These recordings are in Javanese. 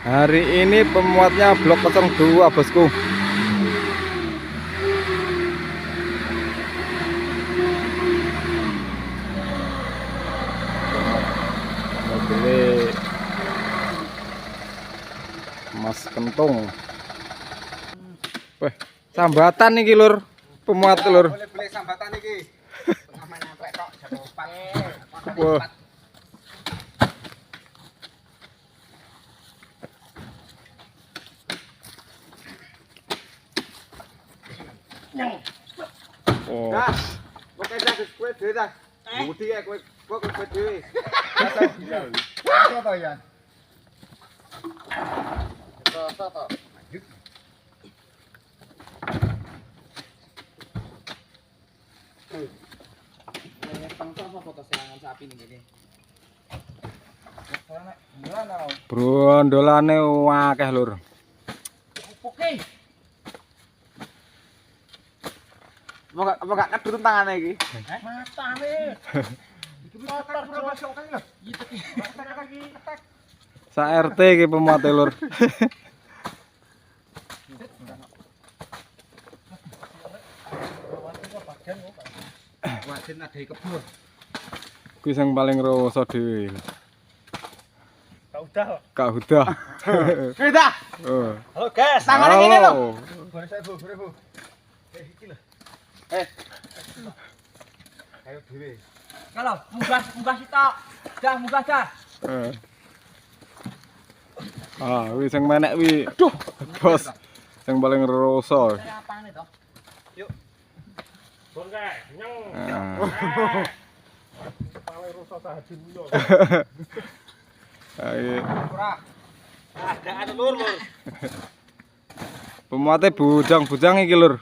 Hari ini pemuatnya blok 02 bosku. Mobilnya Mas Kentung. Wah, sambatan nih lur, pemuat lur. Boleh beli sambatan iki. Tengah nemplek tok jam 4. Wah. Oh. Dah. Oke dah wis kowe dhewe dah. Budi ya kowe kowe kowe dhewe. Apa to ya? Rasa to. Brondolane akeh lur. Oke. Apa gak kedurun tangane iki? Matane. Kotor masuk kan lho. Sa RT iki pemuate lur. Wajin ada kebun. Kuwi sing paling rasa dhewe. Gak udah. Kak Huda. Ngene dah. Oh. Halo guys. Tangane ngene lho. Halo. Boleh saya Bu, boleh Bu. Eh iki lho. Eh. Ayo dhewe. Kalau munggah munggah sitok. Dah munggah dah. Eh. Ah, kuwi sing menek kuwi. Aduh, bos. Sing paling rasa. Apane to? Bon kae, nyeng. Ah. Paling rusak sahajin yo. Ah, iki. Ora. Adaan lur lur. Pemuate bujang-bujang iki lur.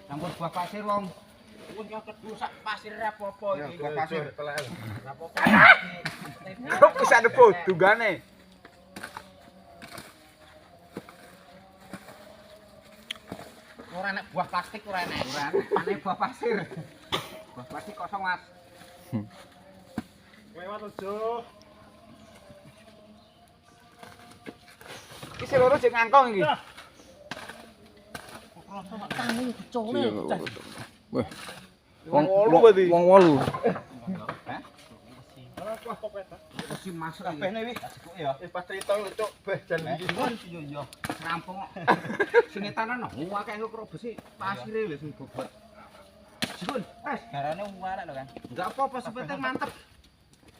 Campur buah pasir wong. Wong yo kedu sak pasir apa-apa Ya, iki. buah pasir. Apa-apa. Kok bisa depo dunggane. Ora enek buah plastik ora enek. Ora enek buah pasir. Buah plastik kosong, Mas. Lewat ojo. Iki sing loro jek ngangkong iki. Wah. Wong Wolu berarti. Wong wolu. Mesti masuk kabehne wi. Ya. Eh pas cerita cuk, beh jan iki. Iya iya. Rampung kok. Sing etanan akeh kok besi pasire lho sing bobot. Jun, wes. Garane warek lho kan. Enggak apa-apa sepenting mantep.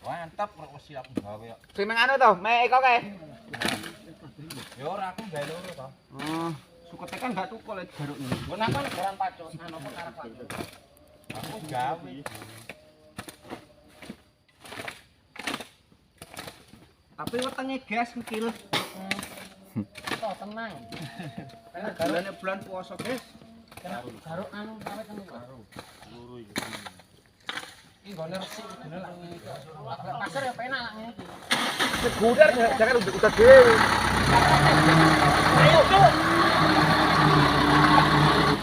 Mantap kok wis siap gawe kok. Sing meng anu to, mek eko kae. Ya ora aku gawe loro to. Oh, sukete kan gak tukul jaruk ini. Nggon aku nek garan pacul, anu apa karep pacul. Aku gawe. Tapi wetenge gas ngkil. Toh tenang. Bulane bulan puasa, guys. Garuk anu sampe tenang. Garuk. Loro iki. Iki nggone resik kudune lak ngene iki. Pasir ya penak lak ngene iki. Segudar jangan udah dhewe. Ayo, Cuk.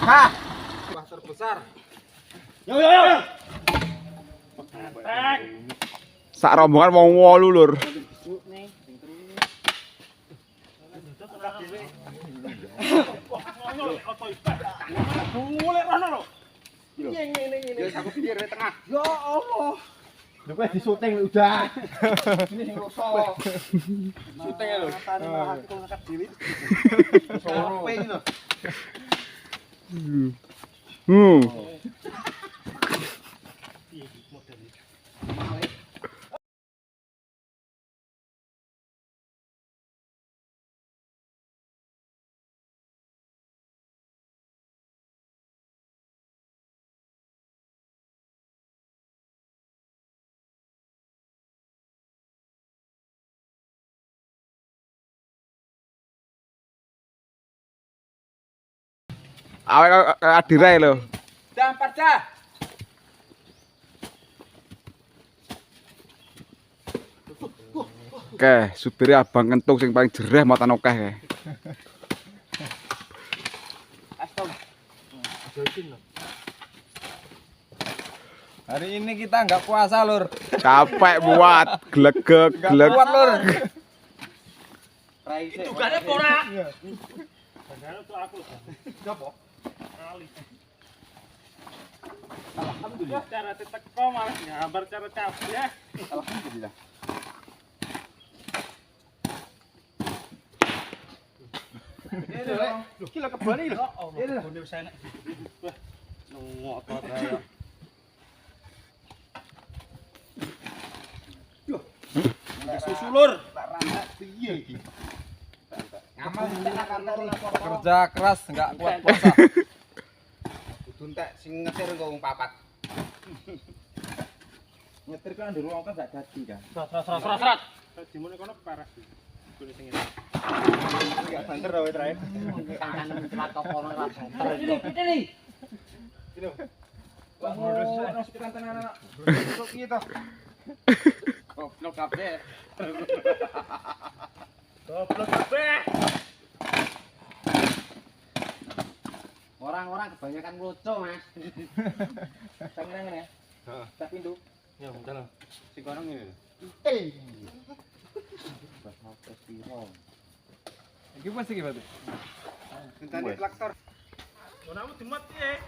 Hah. Wah, terbesar. Yo yo yo. Tek. Sak rombongan wong 8 lur. Ngono lek oto iki. Golek rono lho. Ya aku pikir di tengah. Ya Allah. Lho kowe disuting udah. Ini sing rusak. Syuting lho. Soro. iki lho. Hmm. Awake adirai lho. Dah empat dah. Oke, supire abang kentung sing paling jereh matan akeh kae. Hari ini kita nggak puasa, Lur. Capek buat glegek Nggak glek. kuat, Lur. Dugane apa ora? Alhamdulillah. Cara teko malah gambar cara kabeh. Alhamdulillah. Lho, ki lho kebone lho. Ini lho wis enak. Wah, ngotot ae. Susu lur. Tak rantak piye iki? Ngamal entek kantor Kerja keras nggak kuat puasa. Kudu entek sing ngetir engko wong papat. Nyetir kan di ruang kan gak dadi kan. Serat serat serat serat. Dimune kono parah sih. Gune sing ngene. Enggak banter wae terakhir. Kancane mencelat kono ora banter. Ini piteni. Wah, bodoh sih tenan tenan. Kok piye to? Goblok kabeh. Goblok kabeh. Orang-orang kebanyakan lucu, Mas. Sang ngene ya. Heeh. Tak pintu. Ya, bentar. Sing kono ngene lho. Iki wis iki berarti. Enteni traktor. Ngono demet piye?